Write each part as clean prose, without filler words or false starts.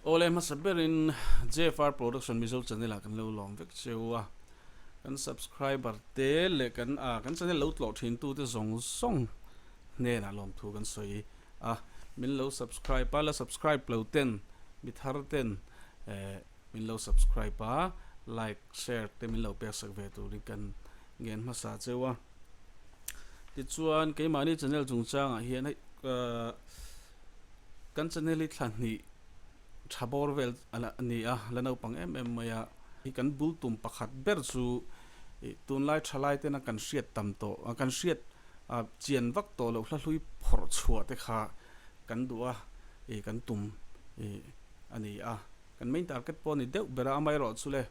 Awle hmasa berin JFR Production Mizo channel ah kan lo lawm vek cheu a, kan subscriber te leh kan ah kan channel lo tlawh thin tu te zawng zawng hnenah lawmthu kan sawi a, min lo subscribe a, la subscribe lo ten mi thar ten eh min lo subscribe a, like share te min lo pek sak ve turin kan ngen hmasa cheu a. Tichuan keimahni channel chungchangah hian hei ahh kan channel hi thla hnih tha bawr vel a ni a, la naupang em em mai a. Hi kan bul tum pakhat ber chu ih tunlai thalai tena kan hriat tam tawh kan hriat ah chian vak tawh loh hla hlui phawrh chhuah te kha kan duh a ih kan tum ih a ni a. Kan main target pawh a ni deuh ber a, amaherawh chu le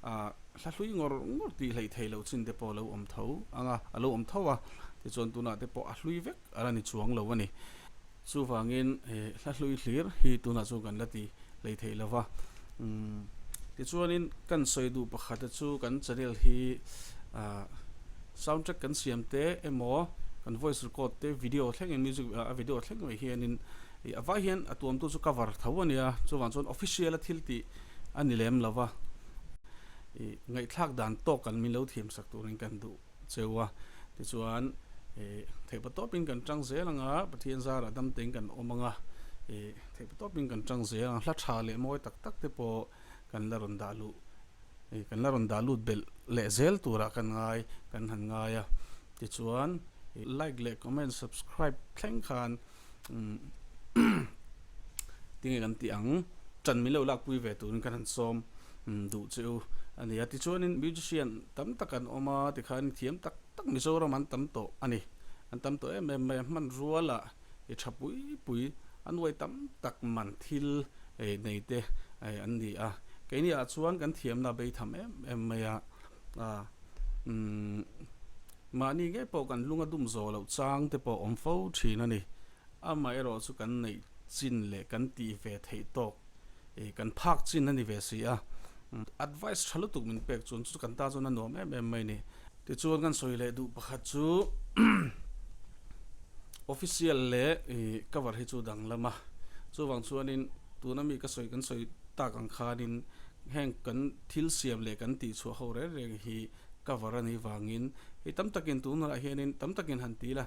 ah hla hlui ngawr ngawr tih hleih theih loh chin te pawh a lo awm tho ang a, a lo awm tho a, tichuan tunah te pawh a hlui vek a la ni chuang lo a ni. Chuvangin hla hlui hlir hi tunah chuan kan la ti hlei thei lo va. Umm tichuanin kan sawi duh pakhat te chu kan channel hi ah sound track kan siam te emaw kan voice record te video thlengin music a video thleng mai hianin Ih a vai hian a tuamtu chu cover tho a nia, chuvang chuan official a thil tih a ni lem lo va, ih ngaihthlak dan tawk kan min lo thiam sak turin kan duh cheu a, tichuan ih theihpa tawpin kan tang zel ang a, Pathian zarah dam tein kan awm ang a, ih theihpa tawpin kan tang zel ang, hla tha leh mawi tak tak te pawh kan la rawn dah luh ih kan la rawn dah lut belh leh zel turah kan ngai kan han ngai a, tichuan ih like leh comment subscribe thleng khan. Tinge kan tih ang ṭan min lo lakpui ve turin kan han sawm duh che u a ni a. Tichuanin musician tam tak an awm a, tikhan thiam tak tak Mizoram an tam tawh a ni. An tam tawh em em mai a, hmanrualah i ṭha pui pui a nuai tam tak man thil nei te an ni a. Keini ah chuan kan thiamna a bei tham em em mai a. Mahni ngei pawh kan lung a dum zawh loh chang te pawh awm fo thin a ni. Amaherawh chu kan neih chin leh kan tih ve theih tawk kan phak chin a ni ve si a. Advice tha lutuk min pek chuan chu kan ta chuan a nuam em em mai a ni. Tichuan kan sawi leh duh pakhat chu official leh cover hi chu danglam a. Chuvang chuanin tuna mi ka sawi kan sawi tak ang khanin heng kan thil siam leh kan tihchhuah ho reng reng hi cover a nih vangin hei tam takin tunah hianin tam takin han ti la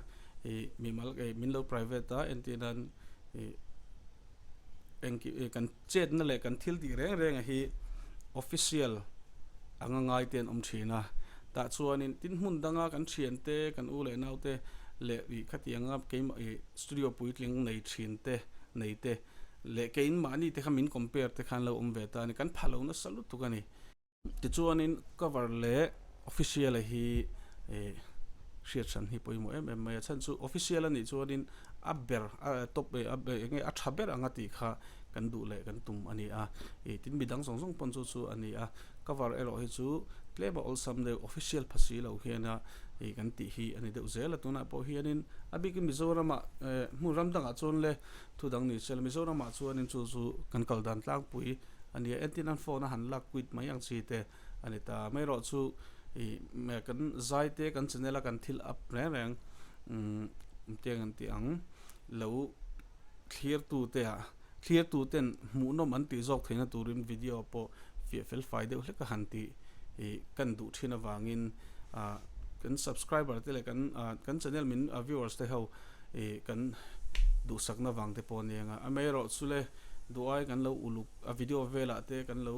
ih mimal eh min lo private a entir nan ih engkim ih kan chetna leh kan thil tih reng reng a hi official anga ngai te an awm thin a tah chuanin tin hmun danga kan thian te kan u leh nau te leh ih khatianga keimah ih studio puitling nei thin te nei te leh keimahni te kha min compare te khan lo awm ve ta a ni kan pha lo nasa lutuk a ni. Tichuanin cover leh official a hi eh hriat hran hi pawimawh em em mai a, chhan chu official a nih chuanin a ber a top eh a eng nge a tha ber anga tih kha kan duh leh kan tum a ni a, ih tin midang zawng zawng pawn chu chu a ni a, cover erawh hi chu tlem a awlsam deuh official pha si lo hiana ih kan tih hi a ni deuh zel a, tunah pawh hianin a bikin Mizoramah eh hmun ram dangah chuan le thu dang ni se la Mizoramah chuanin chu chu kan kal dan tlangpui. A nia, entin an phone a han lak quit mai ang chi te a ni ta. Amaherawh chu ih kan zai te kan channel a kan thil up reng reng umm tiang an tih ang lo thlir tu te ah thlir tu ten hmuhnawm an tih zawk theihna turin video pawh fiah fel fai deuh hlek a han tih ih kan duh thin avangin ah kan subscriber te leh kan ah kan channel min viewers te ho ih kan duhsakna vang te pawh a ni ang a. Amaherawh chu le. Duai kan lo uluk a video velah te kan lo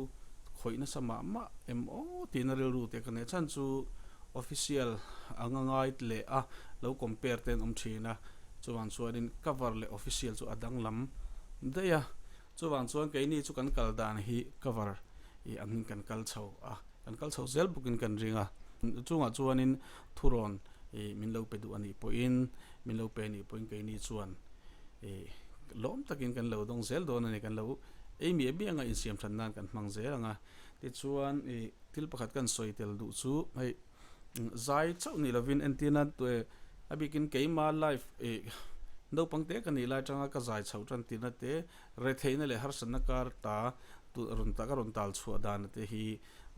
khawih nasa mah mah em aw tiin a rilru te ka nei a chhan chu official anga ngai leh a lo compare te an awm thin a chuvang chuanin cover leh official chu a danglam daih a chuvang chuan keini chu kan kal dan hi cover ih angin kan kal chho a kan kal chho zel bawkin kan ring a chungah chuanin thurawn ih min lo pe duh a nih pawhin min lo pe a nih pawhin keini chuan. Ih lawm takin kan lo dawng zel dawn a ni, kan lo ei miah miah anga insiam that nan kan hmang zel ang a. Tichuan ih thil pakhat kan sawi tel duh chu hei zai chauh ni lovin entir nan a bikin keima life ih naupang te ka nih lai atanga ka zai chhoh tan tirna te retheihna leh harsatna kar ta rawn ta ka rawn tal chhuah dan te hi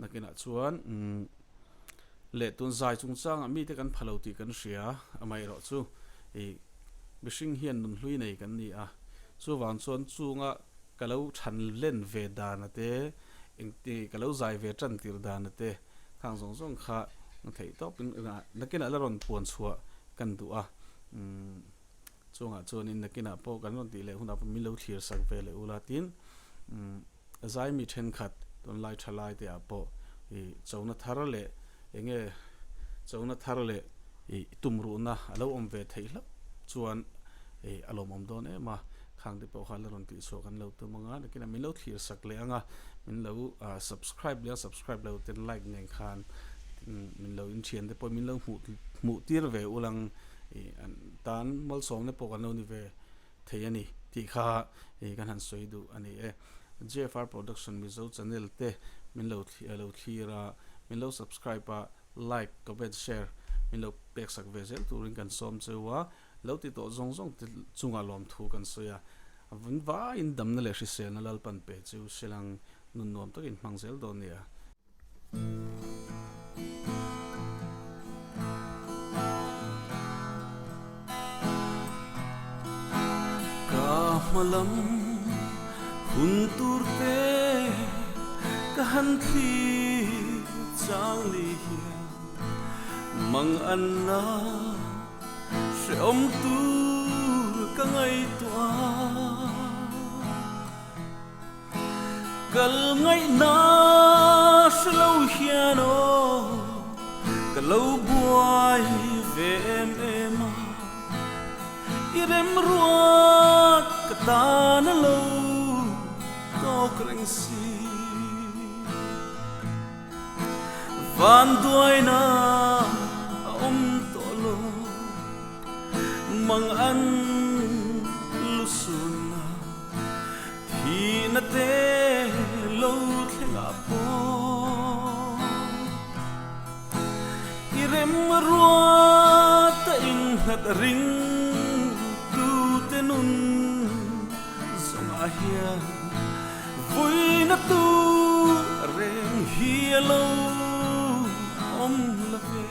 nakinah chuan umm leh tun zai chungchangah mite kan pha lo tih kan hria amaherawh chu ih. Mihring hian nunhlui nei kan ni a, chuvang chuan chunga ka lo than len ve dana te, engti ka lo zai ve tan tir dana te khang zawng zawng kha theih tawpin nakinah la rawn puan chhuah kan duh a. Chungah chuanin nakinah pawh kan rawn tih leh hunah pawh min lo thlir sak ve leh ula tin zaimi thenkhat tunlai tha lai te ah pawh ih chona thar leh eng nge chona thar leh ih tumruhna a lo awm ve theih hlauh chuan ih a lawmawm dawn em a, khang te pawh kha la rawn tih chhuah kan lo tum anga nakinah min lo thlir sak leh anga min lo subscribe leh a subscribe lo ten like nen khan min lo inthian te pawh min lo hmuh hmuh tir ve ulang. Ih an tan malsawmna pawh kan lo ni ve thei a ni tih kha ih kan han sawi duh a ni e. JFR Production Mizo channel te min lo lo thlir a, min lo subscribe a, like, comment, share min lo pek sak ve zel turin kan sawm cheu a, lo ti tawh zawng zawng te chungah lawmthu kan sawi a, vun vaiin damna leh hriselna Lalpan pe chu Shillong nun nuam takin hmang zel dawn nia. Ka hma lam hun tur te ka han thlir chang ni hian mang anna hrehawm tur ka ngaihtuah. Kal ngaihna hre lo hian aw ka lo buai ve em em a, i remruat ka tan a lo tawk reng si. Van duaina a awm tawh lo, mang an lusunna. Thihna te lo thleng ah pawh i rem ruat a innghat ring tute nun zawng ah hian vuina tu reng hi a lo awm lo ve.